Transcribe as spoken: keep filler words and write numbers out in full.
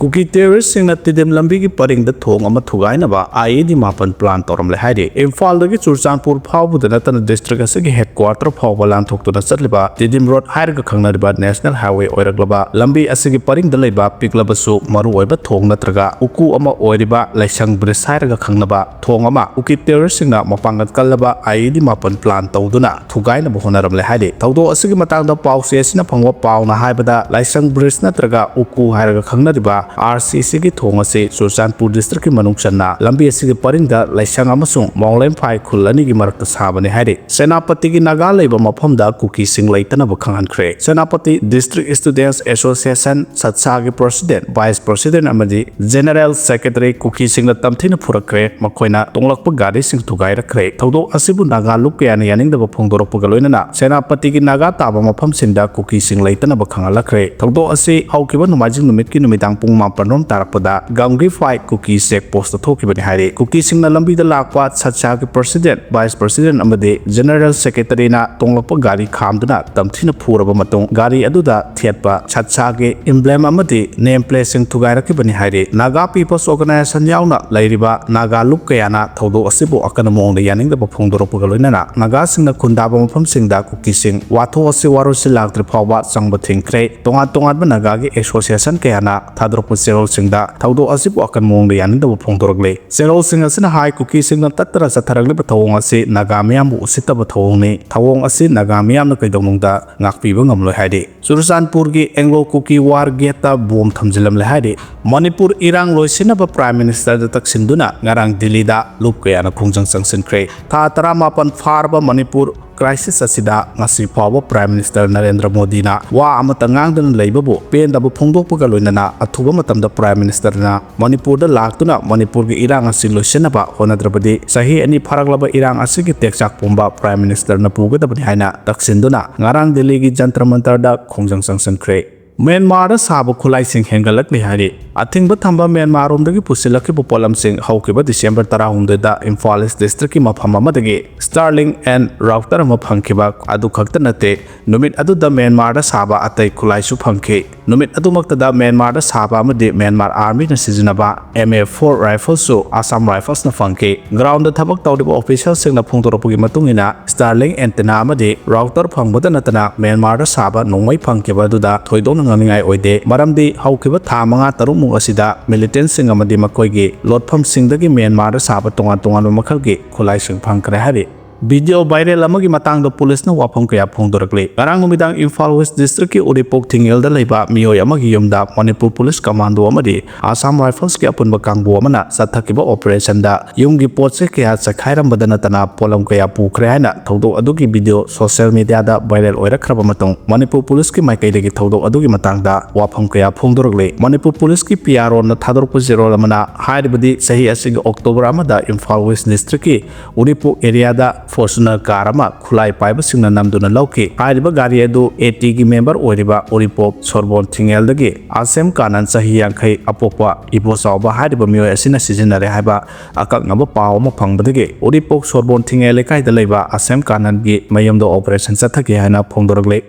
ꯀꯨꯀꯤ ꯇꯦꯔꯣꯔꯤꯁꯁꯤꯡꯅ ꯇꯤꯗꯤꯝ ꯂꯝꯕꯤꯒꯤ ꯄꯔꯤꯡꯗ ꯊꯣꯡ ꯑꯃ ꯊꯨꯒꯥꯏꯅꯕ ꯑꯥꯏ ꯏ ꯗꯤ ꯃꯥꯄꯟ ꯄ꯭ꯂꯥꯟ ꯇꯧꯔꯝꯂꯦ ꯍꯥꯏꯔꯤ꯫ ꯏꯝꯐꯥꯜꯗꯒꯤ ꯆꯨꯔꯆꯥꯟꯄꯨꯔ ꯐꯥꯎꯕꯗ ꯅꯠꯇꯅ ꯗꯤꯁꯇ꯭ꯔꯤꯛ ꯑꯁꯤꯒꯤ ꯍꯦꯗꯀ꯭ꯋꯥꯇꯔ ꯐꯥꯎꯕ ꯂꯥꯟꯊꯣꯛꯇꯨꯅ ꯆꯠꯂꯤꯕ ꯇꯤꯗꯤꯝ ꯔꯣꯗ ꯍꯥꯏꯔꯒ ꯈꯪꯅꯔꯤꯕ ꯅꯦꯁꯅꯦꯜ ꯍꯥꯏꯋꯦ ꯑꯣꯏꯔꯛꯂꯕ ꯂꯝꯕꯤ ꯑꯁꯤꯒꯤ ꯄꯔꯤꯡꯗ ꯂꯩꯕ ꯄꯤꯛꯂꯕꯁꯨ ꯃꯔꯨꯑꯣꯏꯕ ꯊꯣꯡ ꯅꯠꯇ꯭ꯔꯒ ꯎꯀꯨ ꯑꯃ ꯑꯣꯏꯔꯤꯕ ꯂꯥꯏꯁꯪ ꯕ꯭ꯔꯤꯖ ꯍꯥꯏꯔꯒ ꯈꯪꯅꯕ ꯊꯣꯡ ꯑꯃ ꯀꯨꯀꯤ ꯇꯦꯔꯣꯔꯤꯁꯁꯤꯡꯅ ꯃꯄꯥꯡꯒꯜ ꯀꯜꯂꯕ ꯑꯥꯏ ꯏ ꯗꯤ ꯃꯥꯄꯟ ꯄ꯭ꯂꯥꯟ ꯇꯧꯗꯨꯅ ꯊꯨꯒꯥꯏꯅꯕ ꯍꯣꯠꯅꯔꯝꯂꯦ ꯍꯥꯏꯔꯤ꯫ ꯊꯧꯗꯣꯛ ꯑꯁꯤꯒꯤ ꯃꯇꯥꯡꯗ ꯄꯥꯎꯆꯦ ꯑꯁꯤꯅ ꯐꯪꯕ ꯄꯥꯎꯅ ꯍꯥꯏꯕꯗ, ꯂꯥꯏꯁꯪ ꯕ꯭ꯔꯤꯖ ꯅꯠꯇ꯭ꯔꯒ ꯎꯀꯨ ꯍꯥꯏꯔꯒ ꯈꯪꯅꯔꯤꯕ ꯑꯥꯔ ꯁꯤ ꯁꯤꯒꯤ ꯊꯣꯡ ꯑꯁꯤ ꯆꯨꯔꯆꯥꯟꯄꯨꯔ ꯗꯤꯁꯇ꯭ꯔꯤꯛꯀꯤ ꯃꯅꯨꯡ ꯆꯟꯅ ꯂꯝꯕꯤ ꯑꯁꯤꯒꯤ ꯄꯔꯤꯡꯗ ꯂꯥꯏꯁꯪ ꯑꯃꯁꯨꯡ ꯃꯥꯎꯂꯦꯝꯐꯥꯏ ꯈꯨꯜ ꯑꯅꯤꯒꯤ ꯃꯔꯛꯇ ꯁꯥꯕꯅꯤ ꯍꯥꯏꯔꯤ꯫ ꯁꯦꯅꯥꯄꯇꯤꯒꯤ ꯅꯥꯒꯥ ꯂꯩꯕ ꯃꯐꯝꯗ ꯀꯨꯀꯤꯁꯤꯡ ꯂꯩꯇꯅꯕ ꯈꯪꯍꯟꯈ꯭ꯔꯦ꯫ ꯁꯦꯅꯥꯄꯇꯤ ꯗꯤꯁꯇ꯭ꯔꯤꯛ ꯏꯁꯇꯨꯗꯦꯟꯠꯁ ꯑꯦꯁꯣꯁꯤꯌꯦꯁꯟ, ꯁꯠꯁꯥꯒꯤ ꯄ꯭ꯔꯁꯤꯗꯦꯟꯠ, ꯚꯥꯏꯁ ꯄ꯭ꯔꯁꯤꯗꯦꯟꯠ ꯑꯃꯗꯤ ꯖꯦꯅꯦꯔꯦꯜ ꯁꯦꯀ꯭ꯔꯦꯇꯔꯤ ꯀꯨꯀꯤꯁꯤꯡꯅ ꯇꯝꯊꯤꯅ ꯐꯨꯔꯛꯈ꯭ꯔꯦ꯫ ꯃꯈꯣꯏꯅ ꯇꯣꯡꯂꯛꯄ ꯒꯥꯔꯤꯁꯤꯡ ꯊꯨꯒꯥꯏꯔꯛꯈ꯭ꯔꯦ꯫ ꯊꯧꯗꯣꯛ ꯑꯁꯤꯕꯨ ꯅꯥꯒꯥ ꯂꯨꯞ ꯀꯌꯥꯅ ꯌꯥꯅꯤꯡꯗꯕ ꯐꯣꯡꯗꯣꯔꯛꯄꯒ ꯂꯣꯏꯅꯅ ꯁꯦꯅꯥꯄꯇꯤꯒꯤ ꯅꯥꯒꯥ ꯇꯥꯕ ꯃꯐꯝꯁꯤꯡꯗ ꯀꯨꯀꯤꯁꯤꯡ ꯂꯩꯇꯅꯕ ꯈꯪꯍꯜꯂꯛꯈ꯭ꯔꯦ꯫ ꯊꯧꯗꯣꯛ ꯑꯁꯤ ꯍꯧꯈꯤꯕ ꯅꯣꯡꯃꯥꯏꯖꯤꯡ ꯅꯨꯃꯤꯠꯀꯤ ꯅꯨꯃꯤꯗꯥꯡ ꯄꯨꯡ ꯃꯥꯄꯟ ꯔꯣꯝ ꯇꯥꯔꯛꯄꯗ ꯒꯝꯒꯤꯐꯥꯏ ꯀꯨꯀꯤ ꯆꯦꯛ ꯄꯣꯁꯇ ꯊꯣꯛꯈꯤꯕꯅꯤ ꯍꯥꯏꯔꯤ꯫ ꯀꯨꯀꯤꯁꯤꯡꯅ ꯂꯝꯕꯤꯗ ꯂꯥꯛꯄ ꯁꯠꯁꯥꯒꯤ ꯄ꯭ꯔꯁꯤꯗꯦꯟꯠ, ꯚꯥꯏꯁ ꯄ꯭ꯔꯁꯤꯗꯦꯟꯠ ꯑꯃꯗꯤ ꯖꯦꯅꯦꯔꯦꯜ ꯁꯦꯀ꯭ꯔꯦꯇꯔꯤꯅ ꯇꯣꯡꯂꯛꯄ ꯒꯥꯔꯤ ꯈꯥꯝꯗꯨꯅ ꯇꯝꯊꯤꯅ ꯐꯨꯔꯕ ꯃꯇꯨꯡ ꯒꯥꯔꯤ ꯑꯗꯨꯗ ꯊꯦꯠꯄ ꯁꯠꯁꯥꯒꯤ ꯏꯝꯕ꯭ꯂꯦꯝ ꯑꯃꯗꯤ ꯅꯦꯝ ꯄ꯭ꯂꯦꯠꯁꯤꯡ ꯊꯨꯒꯥꯏꯔꯛꯈꯤꯕꯅꯤ ꯍꯥꯏꯔꯤ꯫ ꯅꯥꯒꯥ ꯄꯤꯄꯜꯁ ꯑꯣꯔꯒꯅꯥꯏꯖꯦꯁꯟ ꯌꯥꯎꯅ ꯂꯩꯔꯤꯕ ꯅꯥꯒꯥ ꯂꯨꯞ ꯀꯌꯥꯅ ꯊꯧꯗꯣꯛ ꯑꯁꯤꯕꯨ ꯑꯀꯟꯕ ꯃꯑꯣꯡꯗ ꯌꯥꯅꯤꯡꯗꯕ ꯐꯣꯡꯗꯣꯔꯛꯄꯒ ꯂꯣꯏꯅꯅ ꯅꯥꯒꯥꯁꯤꯡꯅ ꯈꯨꯟꯗꯥꯕ ꯃꯐꯝꯁꯤꯡꯗ ꯀꯨꯀꯤꯁꯤꯡ ꯋꯥꯊꯣꯛ ꯑꯁꯤ ꯋꯥꯔꯣꯏꯁꯤꯟ ꯂꯥꯛꯇ꯭ꯔꯤ ꯐꯥꯎꯕ ꯆꯪꯕ ꯊꯤꯡꯈ꯭ꯔꯦ꯫ ꯇꯣꯉꯥꯟ ꯇꯣꯉꯥꯟꯕ ꯅꯥꯒꯥꯒꯤ ꯑꯦꯁꯣꯁꯤꯌꯦꯁꯟ ꯀꯌꯥꯅ ꯊꯥꯗꯣꯔꯛꯄ ꯆꯦꯔꯣꯜꯁꯤꯡꯗ ꯊꯧꯗꯣꯛ ꯑꯁꯤꯕꯨ ꯑꯀꯟꯕ ꯃꯑꯣꯡꯗ ꯌꯥꯅꯤꯡꯗꯕ ꯐꯣꯡꯗꯣꯔꯛꯂꯤ꯫ ꯆꯦꯔꯣꯜꯁꯤꯡ ꯑꯁꯤꯅ ꯍꯥꯏ, ꯀꯨꯀꯤꯁꯤꯡꯅ ꯇꯠꯇꯅ ꯆꯠꯊꯔꯛꯂꯤꯕ ꯊꯧꯑꯣꯡ ꯑꯁꯤ ꯅꯥꯒꯥ ꯃꯤꯌꯥꯝꯕꯨ ꯎꯁꯤꯠꯇꯕ ꯊꯧꯑꯣꯡꯅꯤ꯫ ꯊꯧꯑꯣꯡ ꯑꯁꯤ ꯅꯥꯒꯥ ꯃꯤꯌꯥꯝꯅ ꯀꯩꯗꯧꯅꯨꯡꯗ ꯉꯥꯛꯄꯤꯕ ꯉꯝꯂꯣꯏ ꯍꯥꯏꯔꯤ꯫ ꯆꯨꯔꯆꯥꯟꯄꯨꯔꯒꯤ ꯑꯦꯡꯒ꯭ꯂꯣ ꯀꯨꯀꯤ ꯋꯥꯔ ꯒꯦꯠꯇ ꯕꯣꯝ ꯊꯝꯖꯤꯜꯂꯝꯂꯦ ꯍꯥꯏꯔꯤ꯫ ꯃꯅꯤꯄꯨꯔ ꯏꯔꯥꯡ ꯂꯣꯏꯁꯤꯟꯅꯕ ꯄ꯭ꯔꯥꯏꯝ ꯃꯤꯅꯤꯁꯇꯔꯗ ꯇꯛꯁꯤꯟꯗꯨꯅ ꯉꯔꯥꯡ ꯗꯤꯜꯂꯤꯗ ꯂꯨꯞ ꯀꯌꯥꯅ ꯈꯣꯡꯖꯪ ꯆꯪꯁꯤꯟꯈ꯭ꯔꯦ꯫ ꯊꯥ ꯇꯔꯥꯃꯥꯄꯟ ꯐꯥꯔꯕ ꯃꯅꯤꯄꯨꯔ ꯀ꯭ꯔꯥꯏꯁꯤꯁ ꯑꯁꯤꯗ ꯉꯁꯤ ꯐꯥꯎꯕ ꯄ꯭ꯔꯥꯏꯝ ꯃꯤꯅꯤꯁꯇꯔ ꯅꯔꯦꯟꯗ꯭ꯔ ꯃꯣꯗꯤꯅ ꯋꯥ ꯑꯃꯠꯇ ꯉꯥꯡꯗꯅ ꯂꯩꯕꯕꯨ ꯄꯦꯟꯗꯕ ꯐꯣꯡꯗꯣꯛꯄꯒ ꯂꯣꯏꯅꯅ ꯑꯊꯨꯕ ꯃꯇꯝꯗ ꯄ꯭ꯔꯥꯏꯝ ꯃꯤꯅꯤꯁꯇꯔꯅ ꯃꯅꯤꯄꯨꯔꯗ ꯂꯥꯛꯇꯨꯅ ꯃꯅꯤꯄꯨꯔꯒꯤ ꯏꯔꯥꯡ ꯑꯁꯤ ꯂꯣꯏꯁꯤꯟꯅꯕ ꯍꯣꯠꯅꯗ꯭ꯔꯕꯗꯤ ꯆꯍꯤ ꯑꯅꯤ ꯐꯥꯔꯛꯂꯕ ꯏꯔꯥꯡ ꯑꯁꯤꯒꯤ ꯇꯦꯛꯆꯥꯛ ꯄꯨꯝꯕ ꯄ꯭ꯔꯥꯏꯝ ꯃꯤꯅꯤꯁꯇꯔꯅ ꯄꯨꯒꯗꯕꯅꯤ ꯍꯥꯏꯅ ꯇꯛꯁꯤꯟꯗꯨꯅ ꯉꯔꯥꯡ ꯗꯤꯜꯂꯤꯒꯤ ꯖꯟꯇꯔ ꯃꯟꯇꯔꯗ ꯈꯣꯡꯖꯪ ꯆꯪꯁꯤꯟꯈ꯭ꯔꯦ꯫ ꯃ꯭ꯌꯥꯟꯃꯥꯔꯗ ꯁꯥꯕ ꯈꯨꯠꯂꯥꯏꯁꯤꯡ ꯍꯦꯟꯒꯠꯂꯛꯂꯤ ꯍꯥꯏꯔꯤ꯫ ꯑꯊꯤꯡꯕ ꯊꯝꯕ ꯃ꯭ꯌꯥꯟꯃꯥꯔꯔꯣꯝꯗꯒꯤ ꯄꯨꯁꯤꯜꯂꯛꯈꯤꯕ ꯄꯣꯠꯂꯝꯁꯤꯡ ꯍꯧꯈꯤꯕ ꯗꯤꯁꯦꯝꯕꯔ ꯇꯔꯥꯍꯨꯝꯗꯣꯏꯗ ꯏꯝꯐꯥꯜ ꯏꯁ ꯗꯤꯁꯇ꯭ꯔꯤꯛꯀꯤ ꯃꯐꯝ ꯑꯃꯗꯒꯤ Starlink and router ꯑꯃ ꯐꯪꯈꯤꯕ ꯑꯗꯨ ꯈꯛꯇ ꯅꯠꯇꯦ, ꯅꯨꯃꯤꯠ ꯑꯗꯨꯗ ꯃ꯭ꯌꯥꯟꯃꯥꯔꯗ ꯁꯥꯕ ꯑꯇꯩ ꯈꯨꯠꯂꯥꯏꯁꯨ ꯐꯪꯈꯤ꯫ ꯅꯨꯃꯤꯠ ꯑꯗꯨꯃꯛꯇꯗ ꯃ꯭ꯌꯥꯟꯃꯥꯔꯗ ꯁꯥꯕ ꯑꯃꯗꯤ ꯃ꯭ꯌꯥꯟꯃꯥꯔ ꯑꯥꯔꯃꯤꯅ ꯁꯤꯖꯤꯟꯅꯕ M A four rifleꯁꯨ ꯑꯁꯥꯝ Riflesꯅ ꯐꯪꯈꯤ꯫ Groundꯗ ꯊꯕꯛ ꯇꯧꯔꯤꯕ officialꯁꯤꯡꯅ ꯐꯣꯡꯗꯣꯔꯛꯄꯒꯤ ꯃꯇꯨꯡ ꯏꯟꯅ, Starlink antenna ꯑꯃꯗꯤ router ꯐꯪꯕꯗ ꯅꯠꯇꯅ ꯃ꯭ꯌꯥꯟꯃꯥꯔꯗ ꯁꯥꯕ ꯅꯣꯡꯃꯩ ꯐꯪꯈꯤꯕ ꯑꯗꯨꯗ ꯊꯣꯏꯗꯣꯛꯅ ꯉꯛꯅꯤꯡꯉꯥꯏ ꯑꯣꯏꯗꯦ, ꯃꯔꯝꯗꯤ ꯍꯧꯈꯤꯕ ꯊꯥ ꯃꯉꯥ ꯇꯔꯨꯛꯃꯨꯛ ꯑꯁꯤꯗ militantꯁꯤꯡ ꯑꯃꯗꯤ ꯃꯈꯣꯏꯒꯤ ꯂꯣꯠꯐꯝꯁꯤꯡꯗꯒꯤ ꯃ꯭ꯌꯥꯟꯃꯥꯔꯗ ꯁꯥꯕ ꯇꯣꯉꯥꯟ ꯇꯣꯉꯥꯟꯕ ꯃꯈꯜꯒꯤ ꯈꯨꯠꯂꯥꯏꯁꯤꯡ ꯐꯪꯈ꯭ꯔꯦ ꯍꯥꯏꯔꯤ꯫ Video viral ꯑꯃꯒꯤ ꯃꯇꯥꯡꯗ ꯄꯨꯂꯤꯁꯅ ꯋꯥꯐꯝ ꯀꯌꯥ ꯐꯣꯡꯗꯣꯔꯛꯂꯤ꯫ ꯉꯔꯥꯡ ꯅꯨꯃꯤꯗꯥꯡ ꯏꯝꯐꯥꯜ ꯋꯦꯁ ꯗꯤꯁꯇ꯭ꯔꯤꯛꯀꯤ ꯎꯔꯤꯄꯣꯛ ꯊꯤꯡꯉꯦꯜꯗ ꯂꯩꯕ ꯃꯤꯑꯣꯏ ꯑꯃꯒꯤ ꯌꯨꯝꯗ ꯃꯅꯤꯄꯨꯔ ꯄꯨꯂꯤꯁ ꯀꯃꯥꯟꯗꯣ ꯑꯃꯗꯤ ꯑꯁꯥꯝ Riflesꯀꯤ ꯑꯄꯨꯟꯕ ꯀꯥꯡꯕꯨ ꯑꯃꯅ ꯆꯠꯊꯈꯤꯕ operationꯗ ꯌꯨꯝꯒꯤ ꯄꯣꯠ ꯆꯩ ꯀꯌꯥ ꯆꯈꯥꯏꯔꯝꯕꯗ ꯅꯠꯇꯅ ꯄꯣꯠꯂꯝ ꯀꯌꯥ ꯄꯨꯈ꯭ꯔꯦ ꯍꯥꯏꯅ ꯊꯧꯗꯣꯛ ꯑꯗꯨꯒꯤ video social mediaꯗ viral ꯑꯣꯏꯔꯛꯈ꯭ꯔꯕ ꯃꯇꯨꯡ, ꯃꯅꯤꯄꯨꯔ ꯄꯨꯂꯤꯁꯀꯤ ꯃꯥꯏꯀꯩꯗꯒꯤ ꯊꯧꯗꯣꯛ ꯑꯗꯨꯒꯤ ꯃꯇꯥꯡꯗ ꯋꯥꯐꯝ ꯀꯌꯥ ꯐꯣꯡꯗꯣꯔꯛꯂꯤ꯫ ꯃꯅꯤꯄꯨꯔ ꯄꯨꯂꯤꯁꯀꯤ P R Oꯅ ꯊꯥꯗꯣꯔꯛꯄ ꯆꯦꯔꯣꯜ ꯑꯃꯅ ꯍꯥꯏꯔꯤꯕꯗꯤ, ꯆꯍꯤ ꯑꯁꯤꯒꯤ October ꯑꯃꯗ ꯏꯝꯐꯥꯜ ꯋꯦꯁ ꯗꯤꯁꯇ꯭ꯔꯤꯛꯀꯤ ꯎꯔꯤꯄꯣꯛ areaꯗ Fortuner car ꯑꯃ ꯈꯨꯠꯂꯥꯏ ꯄꯥꯏꯕꯁꯤꯡꯅ ꯅꯝꯗꯨꯅ ꯂꯧꯈꯤ꯫ ꯍꯥꯏꯔꯤꯕ ꯒꯥꯔꯤ ꯑꯗꯨ ATꯒꯤ member ꯑꯣꯏꯔꯤꯕ ꯎꯔꯤꯄꯣꯛ ꯁꯣꯔꯕꯣꯟ ꯊꯤꯡꯉꯦꯜꯗꯒꯤ ꯑꯁꯦꯝ ꯀꯥꯅꯟ, ꯆꯍꯤ ꯌꯥꯡꯈꯩ, ꯑꯄꯣꯛꯄ ꯏꯕꯣꯆꯥꯎꯕ ꯍꯥꯏꯔꯤꯕ ꯃꯤꯑꯣꯏ ꯑꯁꯤꯅ ꯁꯤꯖꯤꯟꯅꯔꯦ ꯍꯥꯏꯕ ꯑꯀꯛꯅꯕ ꯄꯥꯎ ꯑꯃ ꯐꯪꯕꯗꯒꯤ ꯎꯔꯤꯄꯣꯛ ꯁꯣꯔꯕꯣꯟ ꯊꯤꯡꯉꯦꯜ ꯂꯩꯀꯥꯏꯗ ꯂꯩꯕ ꯑꯁꯦꯝ ꯀꯥꯅꯟꯒꯤ ꯃꯌꯨꯝꯗ operation ꯆꯠꯊꯈꯤ ꯍꯥꯏꯅ ꯐꯣꯡꯗꯣꯔꯛꯂꯤ꯫